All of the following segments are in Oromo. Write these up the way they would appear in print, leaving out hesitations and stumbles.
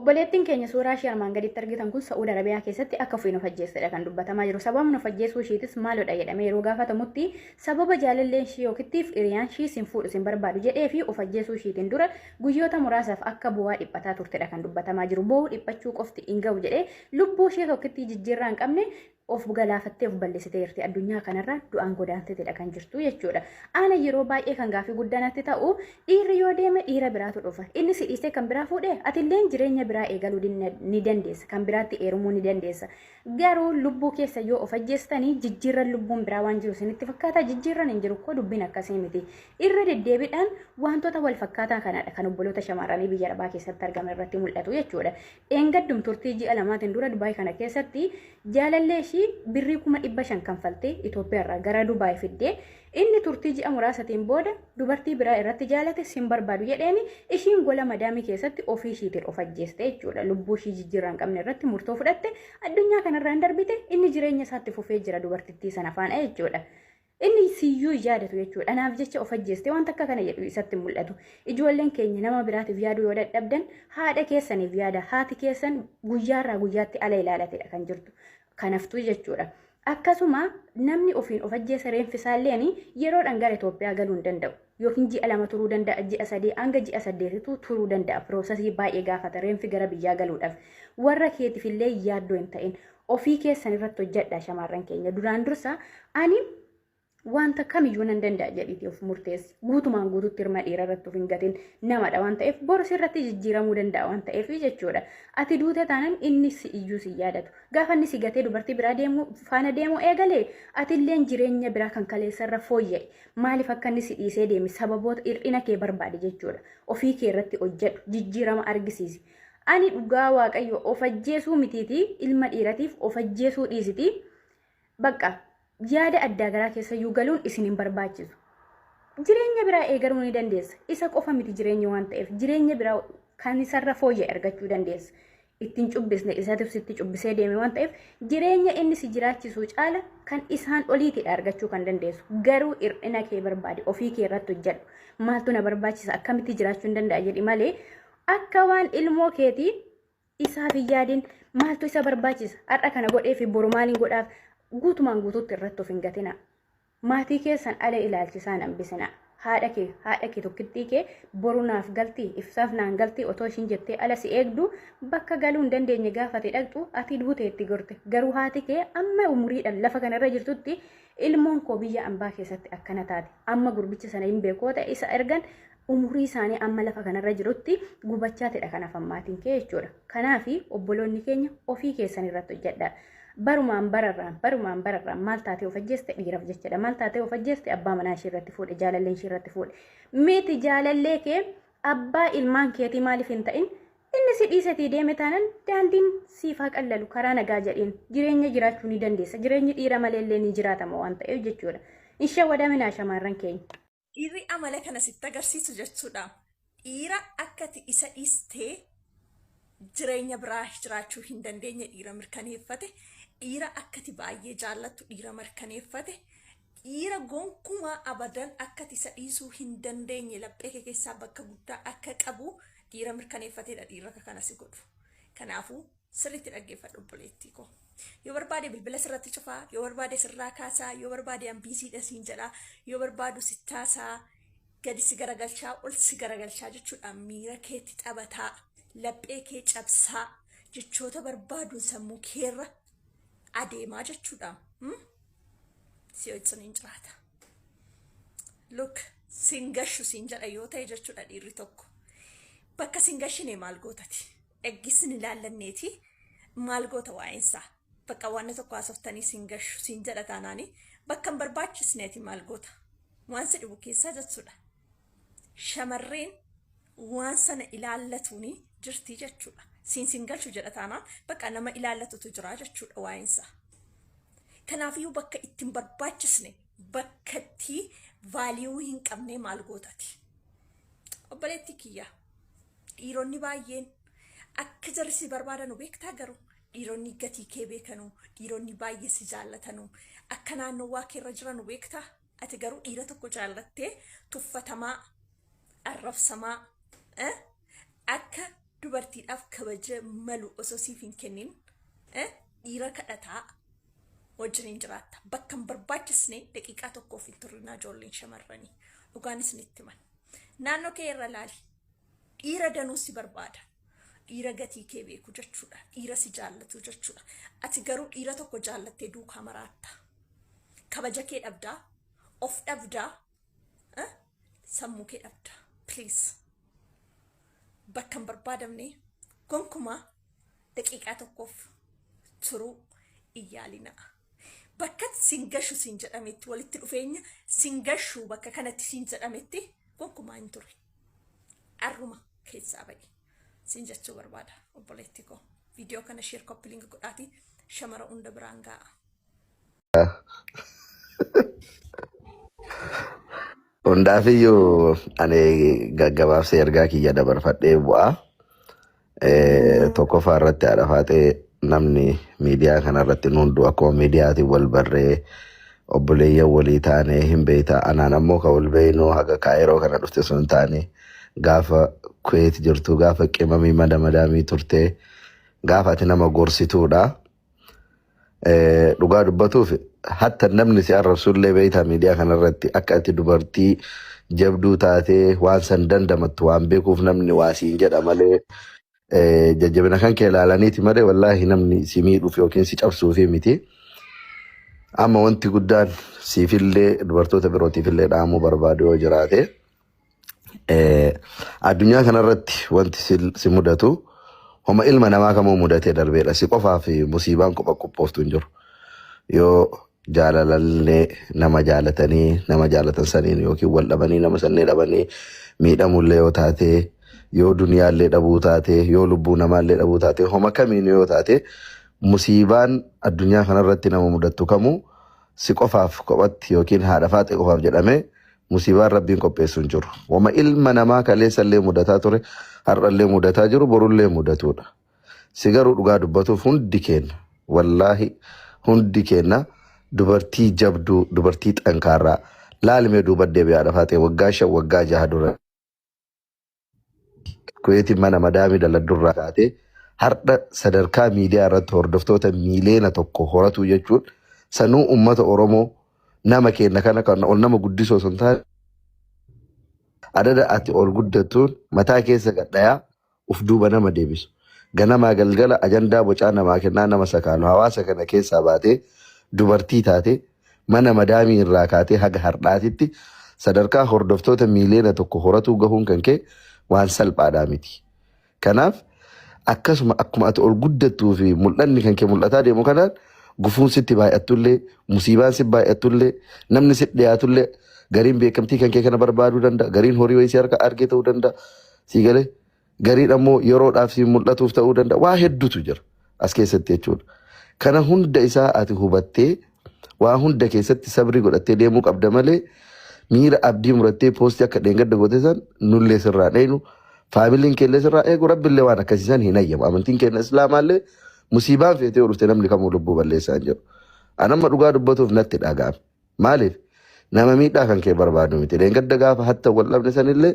Obboleettiin keenya suuraa ishee armaan gaditti argitan kun Sa'uud Arabiyaa keessatti akka ofiin of ajjeestedha kan dubbatamaa jiru. Sababni of ajjeesuu ishiitis maalodha jedhamee yeroo gaafatamutti sababa jaalalleen ishii yookittiif hiriyaan ishii sin fuudhu sin barbaadu jedhee fi of ajjeesuu ishiitiin dura guyyoota muraasaaf akka bu'aa dhiphataa turtedha kan dubbatamaa jiru. Boo'uu dhiphachuu qofti hin ga'u jedhee lubbuu ishee tokkittii jijjiirraa hin qabne of galaafattee of balleessiteerti. Addunyaa kanarraa du'aan godaanteetidha kan jirtu jechuudha. Ana yeroo baay'ee kan gaaffii guddaa natti ta'u, dhiirri yoo deeme dhiira biraatu dhufa. Inni si dhiisee kan biraa fuudhe, atilleen jireenya biraa eegaluu ni dandeessa. Kan biraatti eerumuu ni dandeessa. Garuu lubbuu keessa yoo of ajjeestanii jijjiirran lubbuun biraa waan jiru isinitti fakkaata? Jijjiirran hin jiru koo, dubbiin akkasii miti. Irra deddeebiidhaan wantoota wal fakkaataa kanadha kan obboloota shamarranii biyya arabaa keessatti argaman irratti mul'atu jechuudha. Dheengaddum turtii ji'a lamaatiin dura Dubaay kana keessatti jaalallee ishii birrii 500,000 kanfaltee Itoophiyaa irraa gara Dubaay fiddee, inni turtii ji'a muraasatiin booda dubartii biraa irratti jaalate, sin barbaadu jedheeni, ishiin gola madaamii keessatti ofii ishiitiin of ajjeeste jechuudha. Lubbuu ishii jijjiirraa hin qabne irratti murtoo fudhatte, addunyaa kanarraan darbite. Inni jireenya isaatti fufee jira dubartittii sana faana jechuudha. Inni siyyuu hin yaadatu jechuudha. Anaaf jecha of ajjeeste wanta akka kana jedhu isatti hin mul'atu. Ijoolleen keenya, nama biraatiif yaaduu yoo dadhabdan haadha keessaniif yaada. Haati keessan guyyaarraa guyyaatti ala ilaalatedha kan jirtu. Kanaftuu jechuudha. Akkasuma namni ofiin of ajjeese reenfi isaalleen yeroodhaan gara Itoophiyaa galuu hin danda'u. Yookiin ji'a 2 turuu danda'a, ji'a 3 hanga ji'a 8tu turuu danda'a. Piroosesii baay'ee gaafata reenfi gara biyyaa galuudhaaf. Warra keetiif illee yaaddoo hin ta'in. Ofii keessan irratti hojjedha shamarran keenya. Duraan dursa ani wanta kamiyyuu nan danda'a jedhiitii of murteessi. Guutumaan guututti hirma dhiira irratti of hin gatin. Namadha waan ta'eef boru sirratti jijjiiramuu danda'a waan ta'eef jechuudha. Ati duute taanan inni si iyyuu si yaadatu. Gaafa inni si gatee dubartii biraa deemu faana deemu eegalee, atilleen jireenya biraa kan kaleessarra fooyya'e, maaliif akka inni si dhiisee deeme sababoota hir'ina kee barbaade jechuudha. Ofii kee irratti hojjedhu, jijjiirama argisiisi. Ani dhugaa Waaqayyo, of ajjeesuu mitiiti, ilma dhiiratiif of ajjeesuu dhiisiti. Bakka yaada addaa garaa keessayyuu galuun isin hin barbaachisu. Jireenya biraa eegaluu ni dandeessa. Isa qofa miti jireenya waan ta'eef, jireenya biraa kan isarra fooyya'e argachuu dandeessa. Ittiin cubbisne, isatu sitti cubbisee deeme waan ta'eef, jireenya inni si jiraachisu caala kan isaan oliitidha argachuu kan dandeessu. Garuu hir'ina kee barbaade, ofii kee irratti hojjedhu. Maaltu na barbaachisa, akkamitti jiraachuu hin danda'a jedhi malee, akka waan ilmoo keetii isaaf hin yaadin. Maaltu isa barbaachisa, har'a kana godhee fi boru maaliin godhaaf, guutumaan guutuutti irratti of hin gatina. Maatii keessan ala ilaalchisaan hambisina. Haadha kee tokkittii kee boru naaf galtii, ibsaaf naan galtii otoo ishiin jettee ala si eegdu, bakka galuu hin dandeenye gaafate dhaqxu ati duute itti gorte. Garuu haati kee amma umuriidhaan lafa kanarra jirtutti, ilmoon koo biyya ambaa keessatti akkana taate, amma gurbicha sana hin beekoo ta'e isa ergan, umurii isaanii amma lafa kanarra jirutti gubachaatidha kan hafan maatiin kee jechuudha. Kanaaf obboloonni keenya, ofii keessan irratti hojjedha. Barumaan bararraan, barumaan bararraan maal taatee of ajjeeste? Dhiiraaf jechadha. Maal taatee of ajjeeste? Abbaa manaa ishee irratti fuudhe, jaalalleen ishee irratti fuudhe. Miti, jaalallee kee abbaa ilmaan keetii maaliif hin ta'in, inni si dhiisetii deeme taanan daandiin siif haa qallalu, karaa nagaa jedhiin jireenya jiraachuu ni dandeessa. Jireenyi dhiira malee illee ni jiraatama waan ta'eef jechuudha. Hin shawwadaminaa shamarran keenya. Dhiirri amala kana sitti agarsiisu jechuudha. Dhiira akkati isa dhiistee jireenya biraa jiraachuu hin dandeenye dhiira mirkaneeffate, dhiira akkati baay'ee jaallattu dhiira mirkaneeffate, dhiira gonkumaa abadan akkati isa dhiisuu hin dandeenye, laphee kee keessaa bakka guddaa akka qabu dhiira mirkaneeffatedha dhiira akka kana si godhu. Kanaafuu sirriitti dhaggeeffadhu, obboleettii koo. Yoo barbaade bilbila sirratti cufaa, yoo barbaade sirraa kaasaa, yoo barbaade an busyidha siin jedhaa, yoo barbaadu sittaasaa, gadi si garagalchaa, ol si garagalchaa jechuudha. Miira keetti taphataa, laphee kee cabsaa, jechoota barbaaduun sammuu keerra adeemaa jechuudha. Si wajjin hin jiraata. Look, sin gashu siin jedha yoo ta'e jechuudha dhiirri tokko. Bakka sin gashine maal gootati? Dhaggisin ilaallanneeti maal goota waa'eensaa? Bakka waan tokko haasoftanii sin gashu siin jedha taanaani, bakka hin barbaachisneeti maal goota? Waan si dhibu keessaa jechuudha. Shamarreen waan sana ilaallatuuni jirti jechuudha. Siin sin galchu jedha taanaan, bakka nama ilaallatutu jira jechuudha waa'eensaa. Kanaafiyyuu bakka ittiin barbaachisne, bakka itti value hin qabne maal gootati? Obboleettii kiyya, dhiironni baay'een akka jarri si barbaadanu beektaa? Garuu dhiironni gatii kee beekanu, dhiironni baay'ee si jaallatanu akka naannoo waa keerra jiranu beektaa? Ati garuu dhiira tokko jaallattee tuffatamaa, arrabsamaa, akka Dubartiidhaaf kabaja malu osoo siif hin kennin dhiira kadhataa wajjiniin jiraatta. Bakka hin barbaachisne daqiiqaa tokkoof hin turrinaa ijoolleen shamarranii. Dhugaan isinitti himan. Naannoo kee irra laali. Dhiira danuu si barbaada. Dhiira gatii kee beeku jechuudha. Dhiira si jaallatu jechuudha. Ati garuu dhiira tokko jaallattee duukaa maraatta. Kabaja kee dhabdaa. Of dhabdaa. Sammuu kee dhabdaa. Please. Bakka hin barbaadamne gonkumaa daqiiqaa tokkoof turuu hin yaalinaa. Bakka sin gashu sin jedhametti walitti dhufeenya sin gashu bakka kanatti sin jedhametti gonkumaa hin ture. Arruma keessaa ba'i. Sin jechuu barbaada obboleetti koo. Viidiyoo kana share copy link godhaati shamara hunda biraan ga'a. Hundaafiyyuu ani gaggabaabsee ergaa kiyya dabarfadhee bu'aa. Tokkoffaa irratti haadha faatee namni miidiyaa kanarratti nu hunduu akkuma miidiyaatiin wal barree obboleeyyan walii taane hin beekta. Anaan ammoo kan wal beeknu haga kaayiroo kana dhufte sun hin taane gaafa Kuweet jirtu gaafa qimamii mana madaamii turte gaafa ati nama gorsituudha. Dhugaa dubbatuuf hatta namni si arrabsullee beektaa miidiyaa kanarratti akka ati dubartii jabduu taatee waan san dandamattu waan beekuuf namni waa siin jedha malee jajjabina kan kee ilaalaniiti malee wallaahi namni si miidhuuf yookiin si cabsuufi miti. Amma wanti guddaan siifillee dubartoota birootiifillee dhaamuu barbaadu yoo jiraate addunyaa kanarratti wanti si mudatu homa ilma namaa kamuu mudatee darbeedha. Si qofaa fi musiibaan kopha qophooftu hin jiru. Yoo jaalalallee nama jaalatanii nama jaalatan saniin yookiin wal dhabanii nama sannee dhabanii miidhamullee yoo taate yoo duniyaallee dhabuu taate yoo lubbuu namaallee dhabuu taate homa kamiin yoo taate musiibaan addunyaa kanarratti nama mudattu kamuu si qofaaf kophatti yookiin haadha faaxee qofaaf jedhamee musiibaan rabbiin qopheessu hin jiru. Wama ilma namaa kaleessallee mudataa ture, har'allee mudataa jiru, borullee mudatuudha. Si garuu dhugaa dubbatuuf hundi keenya, wallaahi hundi keenya dubartii jabduu, dubartii xankaarraa laalimee duuba deebi'aa haadha faaxee waggaa 5 waggaa 6 dura Kuweetiin mana madaamii daladdurraa kaatee har'a sadarkaa miidiyaa irratti hordoftoota miiliyoona 1 horatuu jechuun sanuu uummata Oromoo nama keenya kana kan ol nama guddisoo osoo hin taane adada ati ol guddattuun mataa keessa gadhayaa uf duuba nama deebisu. Ganamaa galgala ajandaa bocaa namaa kennaa nama sakaalu hawaasa kana keessaa baatee dubartii taatee mana madaamii irraa kaatee haga har'aatitti sadarkaa hordoftoota miiliyoona 1 horatuu gahuun kan kee waan salphaadhaa miti. Kanaaf akkasuma akkuma ati ol guddattuu fi mul'anni kan kee mul'ataa deemu kanaan gufuun sitti baay'attullee musiibaan si baay'attullee namni si dhiyaatullee gariin beekamtii kan kee kana barbaaduu danda'a gariin horii wayii si harka argee ta'uu danda'a sii galee gariin ammoo yeroodhaaf si mul'atuuf ta'uu danda'a waa hedduutu jira as keessatti jechuudha. Kana hunda isaa ati hubattee waa hunda keessatti sabrii godhattee deemuu qabda malee miira abdii murattee poostii akka dheengadda goote san nullee sirraa dheeynu faamiliin keellee sirraa eegu rabbillee waan akkasii san hin hayyamu amantiin keenya islaamaallee musiibaan feetee yoo dhufte namni kamuu lubbuu balleessaa hin jiru. Anamma dhugaa dubbatuuf natti dhaga'ame. Maaliif nama miidhaa kan kee barbaadu miti. Dheengadda gaafa hatta wal dhabne sanillee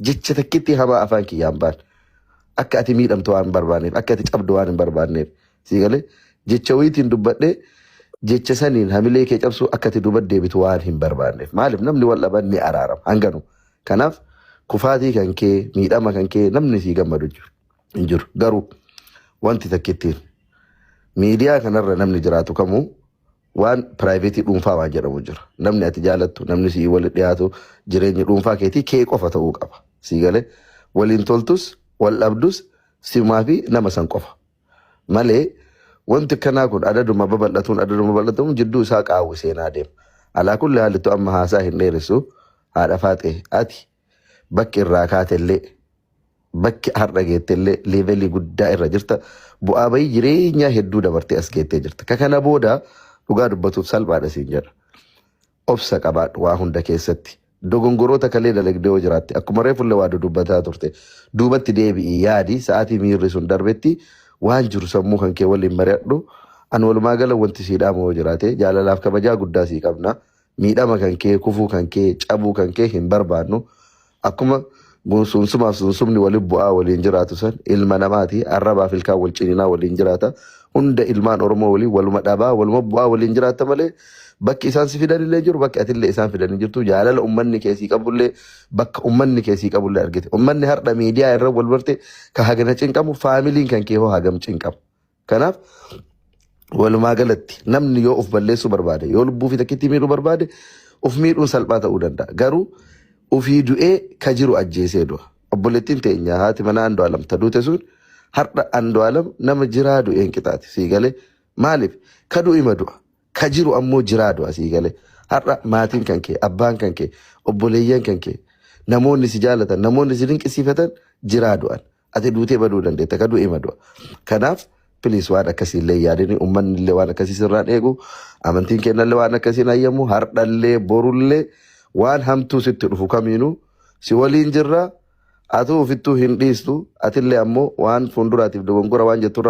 jecha takkitti hamaa afaan kiyyaan baan. Akka ati miidhamtu waan hin barbaanneef, akka ati cabdu waan hin barbaanneef. Sii galee jecha wayiitiin dubbadhee jecha saniin hamilee kee cabsuu akka ati duuba deebitu waan hin barbaanneef. Maaliif namni wal dhaban ni araarama hanganu. Kanaaf kufaatii kan kee miidhama kan kee namni sii gammadu hin jiru. Garuu wanti takkittiin miidiyaa kanarra namni jiraatu kamuu waan piraayiveetii dhuunfaa waan jedhamu jira. Namni ati jaalattu, namni sii wali dhiyaatu, jireenyi dhuunfaa keetii kee qofa ta'uu qaba. Sii galee waliin toltus, wal dhabdus simaa fi nama san qofa. Malee wanti akkanaa kun adaduma babal'atuun adaduma babal'atuun jidduu isaa qaawwi seenaa deema. Alaa kulli haalittu amma haasaa hin dheeressu haadha faaxee ati bakki irraa kaatellee bakki har'a geettellee leevelii guddaa irra jirta. Bu'aa bayii jireenyaa hedduu dabartee as geettee jirta. Ka kana booda dhugaa dubbatuuf salphaadha siin jedha. Obsa qabaadhu waa hunda keessatti. Dogongoroota kalee dalagdee yoo jiraatte akkuma reefullee waa dudubbataa turte duubatti deebi'i yaadi sa'aatii miirri sun darbetti waan jiru sammuu kan kee waliin mari'adhu. An walumaa gala wanti sii dhaamu yoo jiraate jaalalaaf kabajaa guddaa sii qabna. Miidhama kan kee kufuu kan kee cabuu kan kee hin barbaannu. Akkuma Suunsumaaf suunsumni waliin bu'aa waliin jiraatu san ilma namaati. Arrabaaf ilkaan wal ciniinaa waliin jiraata. Hunda ilmaan Oromoo waliin waluma dhabaa waluma bu'aa waliin jiraata malee bakki isaan si fidanillee jiru, bakki atillee isaan fidanii jirtu. Jaalala ummanni keessii qabullee, bakka ummanni keessii qabullee argite. Ummanni har'a miidiyaa irra wal barte ka hagana cinqamu, faamiliin kan kee hoo hagam cinqamu? Kanaaf walumaa galatti namni yoo of balleessuu barbaade, yoo lubbuu fi takkitti miidhuu barbaade, of miidhuun salphaa ta'uu danda'a. Garuu ofii du'ee ka jiru ajjeesee du'a. Obboleettiin teenya haati manaa Andu'aalam ta duute sun har'a Andu'aalam nama jiraa du'een qixaati, sii galee? Maaliif? Ka du'u ima du'a, ka jiru ammoo jiraa du'a, sii galee? Har'a maatiin kan kee, abbaan kan kee, obboleeyyan kan kee, namoonni si jaalatan, namoonni si dinqisiifatan jiraa du'an. Ati duutee baduu dandeetta, ka du'e ima du'a. Kanaaf please, waan akkasii illee yaadini. Uummanni illee waan akkasii sirraan eegu, amantiin kennallee waan akkasiin hayyamu. Hardhallee borullee waan hamtuu sitti dhufu kamiinuu si waliin jirra. Atuu ofittuu hin dhiistu, atillee ammoo waan fuulduraatiif dogongora waan jetturra.